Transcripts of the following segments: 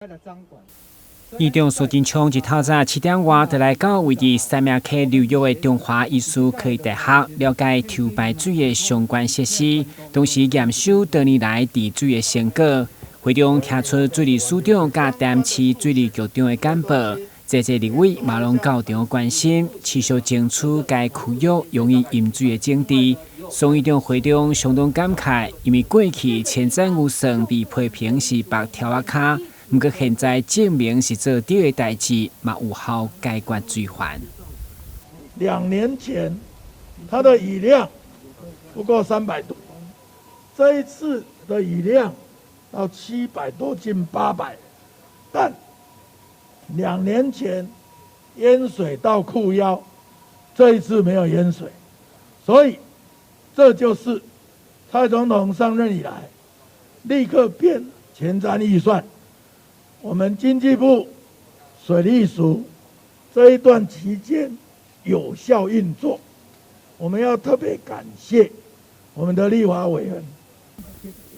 議長蘇貞昌一透早7點外就來到位佇三茗溪流域的中華醫事科技大學，了解抽排水的相關設施，同時驗收多年來治水的成果。會中聽出水利署長佮台南市水利局長的簡報，濟濟立委嘛攏到場關心，持續爭取該區域用於飲水的整治。宋議長會中相當感慨，因為過去前瞻預算被批評是縛柱仔跤，毋過現在證明是做對的代誌，嘛有效解決水患。 2年前，它的雨量不過300多，這一次的雨量到700多近800，但2年前淹水到褲腰，這一次沒有淹水，所以這就是蔡總統上任以來立刻編前瞻預算，我們經濟部水利署這一段期間有效運作，我們要特別感謝我們的立法委員。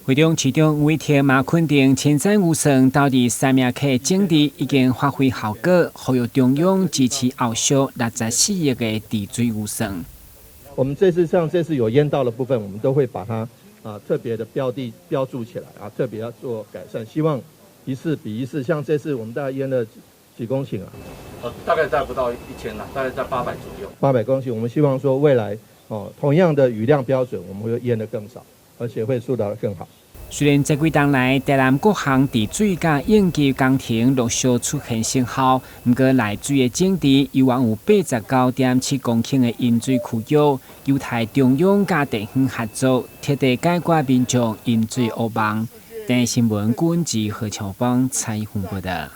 會中市長吳偉庭嘛肯定前瞻預算投佇三茗溪整治已經發揮效果，呼籲中央支持後續64億的治水預算。我們這次像這次有淹到的部分，我們都會把它特別的標的標註起來啊，特別要做改善，希望一次比一次，像這次我們大概淹了幾公頃啊？大概在不到1000啦，大概在八百左右。800公頃，我們希望說未來哦，同樣的雨量標準，我們會淹得更少，而且會做得更好。雖然這幾冬來，台南各項治水佮應急工程陸續出現成效，毋過內水的整治猶原有89.7公頃的淹水區域，有待中央佮地方合作，徹底解決民眾飲水惡夢。電視新聞，郭文吉、何喬邦採訪報導。